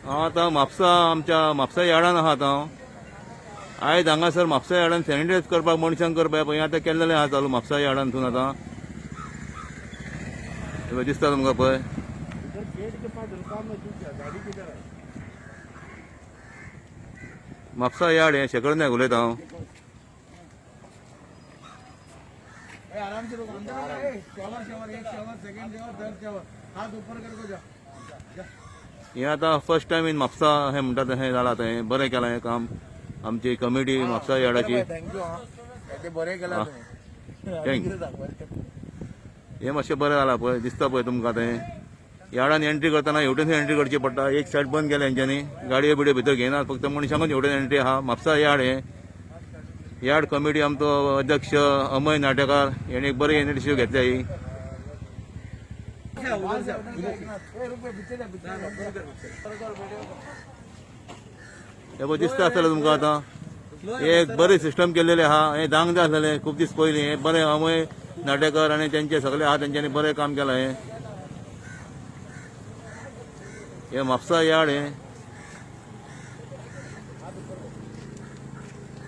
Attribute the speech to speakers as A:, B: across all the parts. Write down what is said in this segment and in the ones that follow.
A: हांव आतां म्हापसा, आमच्या म्हापसा यार्डान आहा. आतां हांव आयज हांगासर म्हापसा यार्डान सॅनिटायज करपाक मनशांक करपाक पळय आतां केल्लेलें आहा चालू म्हापसा यार्डानसून. आतां हे पळय दिसता तुमकां पळय.
B: इधर गेट के पास रुका मैं, तू क्या गाड़ी किधर है?
A: म्हापसा यार्ड हें, शेखर नायक उलयता हांव.
B: ए, आराम से रुको, अंदर आ, ए, शॉवर शॉवर, एक shower, second shower, third shower, हाथ ऊपर करके जा जा.
A: हें आतां फर्स्ट टायम इन म्हापसा हें म्हणटा तें जालां. आतां हें बरें केलां हें काम आमची कमिटी म्हापसा यार्डाची.
B: Thank you. हा, ते बरें केलां तुम्ही.
A: Thank
B: कितें सांगपाचें?
A: हें मातशें बरें जालां. पळय दिसता पळय तुमकां तें यार्डान एंट्री करतना हेवटेन एंट्री करची पडटा. एक सायड बंद केल्या हेंच्यांनी, गाडयो बिडयो भितर घेयनात, फक्त मनशांकूच हेवटेन एंट्री आहा. म्हापसा यार्ड हें. यार्ड कमिटी, आमचो अध्यक्ष अमय नाटेकार हेणे एक बरी इनिशिएटीव घेतल्या ही.
B: उधर से ए, रुक बे, पीछे जा, पीछे जा.
A: हे पळय दिसता आसतलें तुमकां. आतां हे एक बरी सिस्टम केल्लेली आहा. हें जावंक जाय आसलेलें खूब दीस पयलीं. हें बरें अमय नाटेकर आनी तेंचे सगळे आहा, तेंच्यांनी बरें काम केलां हें. हें म्हापसा यार्ड हें.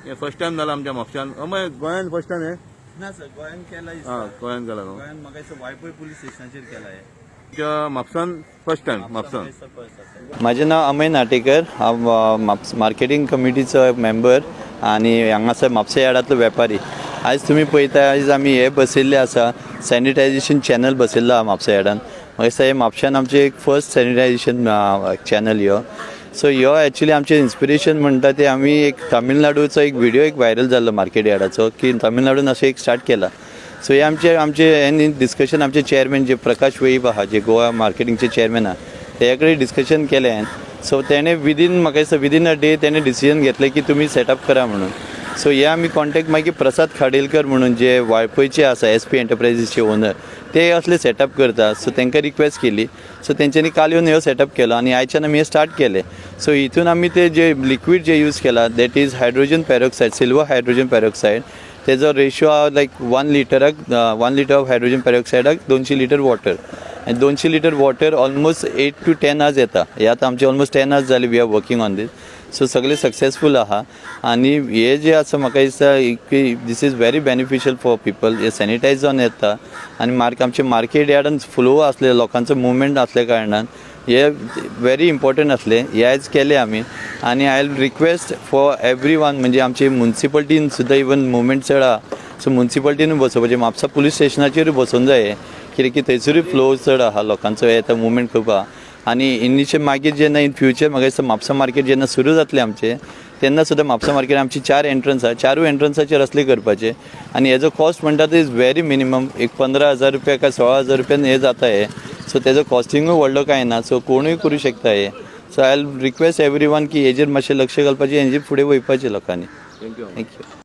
A: हें फर्स्ट टायम जालां आमच्या म्हापशान. अमय, गोंयान फर्स्ट टायम हें?
C: ना सर, गोंयान केला दिसता.
A: आं, गोंयान केलां न्हू?
C: गोंयान म्हाका दिसता वायपय पुलीस स्टेशनाचेर केला हे.
A: आमच्या म्हापसान फर्स्ट टायम म्हापसान.
C: फर्स्ट आसा.
D: म्हजें नांव अमय नाटेकर. हांव मार्केटींग कमिटीचो मेंबर आनी हांगासर म्हापसा यार्डांतलो वेपारी. आयज तुमी पळयता, आयज आमी हे बसयल्ले आसा, सॅनिटायझेशन चॅनल बसयल्लो आहा म्हापसा यार्डान. म्हाका दिसता हे म्हापशान आमचें एक फर्स्ट सॅनिटायझेशन चॅनल ह्यो. सो ह्यो एक्चुली आमचें इन्स्पिरेशन म्हणटा ते आमी एक तामिळनाडूचो एक व्हिडियो एक व्हायरल जाल्लो मार्केट यार्डाचो, की तामिळनाडून अशें एक स्टार्ट केला. सो हे आमचे आमचे हें डिस्कशन आमचे चेअरमॅन जे प्रकाश वेळीप आहा, जे गोवा मार्केटिंगचे चेअरमॅन आहा, तेज्या कडेन डिस्कशन केलें हांवें. सो तेणें विदीन, म्हाका दिसता विदीन अ डे तेणें डिसिजन घेतलें की तुमी सेटअप करा म्हणून. सो हे आमी कॉन्टेक्ट मागीर प्रसाद खाडीलकर म्हणून जे वाळपयचे आसा, एस पी एंटरप्रायजीसचे ओनर, ते असले सेटअप करता. सो तांकां रिक्वेस्ट केली. सो तेंच्यांनी काल येवन ह्यो सेटअप केलो आनी आयच्यान आमी हें स्टार्ट केलें. सो हितून आमी ते जे लिक्वीड जे यूज केला, that is hydrogen peroxide, silver hydrogen peroxide. तेजो रेशो आहा लायक 1 लिटराक, 1 लिटर ऑफ हायड्रोजन पेरोक्सायडाक 200 लिटर वॉटर आनी 200 litre water almost 8 to 10 hours येता. हे आतां आमचे ऑलमोस्ट 10 आवर्स जाले we are working on this. So सगळे सक्सेसफूल आहा आनी हे जे आसा, म्हाका दिसता की this is very beneficial for people. हे सॅनिटायज जावन येता आनी मार्क आमचे मार्केट यार्डान फ्लो आसले, लोकांचो मुवमेंट आसल्या कारणान हे व्हेरी इम्पॉर्टंट आसलें. हे आयज केलें आमी आनी I request for everyone, म्हणजे आमची मुन्सिपल्टीन सुद्दां इवन मुवमेंट चड आहा, सो मुन्सिपल्टीनूय बसोवपाचें, म्हापसा पुलीस स्टेशनाचेरूय बसोवंक जाय. कित्याक की थंयसरूय फ्लो चड आहा लोकांचो, येता, मुवमेंट खूब आहा. आनी इनिशियल मागीर जेन्ना इन फ्युचर म्हाका दिसता म्हापसा मार्केट जेन्ना सुरू जातलें आमचें, तेन्ना सुद्दां म्हापसा मार्केट आमची चार एंट्रन्स आहा, चारूय एंट्रन्साचेर असले करपाचे. आनी हेजो कॉस्ट म्हणटा तो is very minimum. एक 15,000 रुपया काय 16,000 रुपयान हे जाता हे. सो तेजो कॉस्टिंगूय व्हडलो कांय ना, सो कोणूय करूं शकता हे. So I request everyone की हेजेर मातशें लक्ष घालपाचें, हेजेर फुडें वयपाचें लोकांनी.
A: Thank you.
D: Thank you.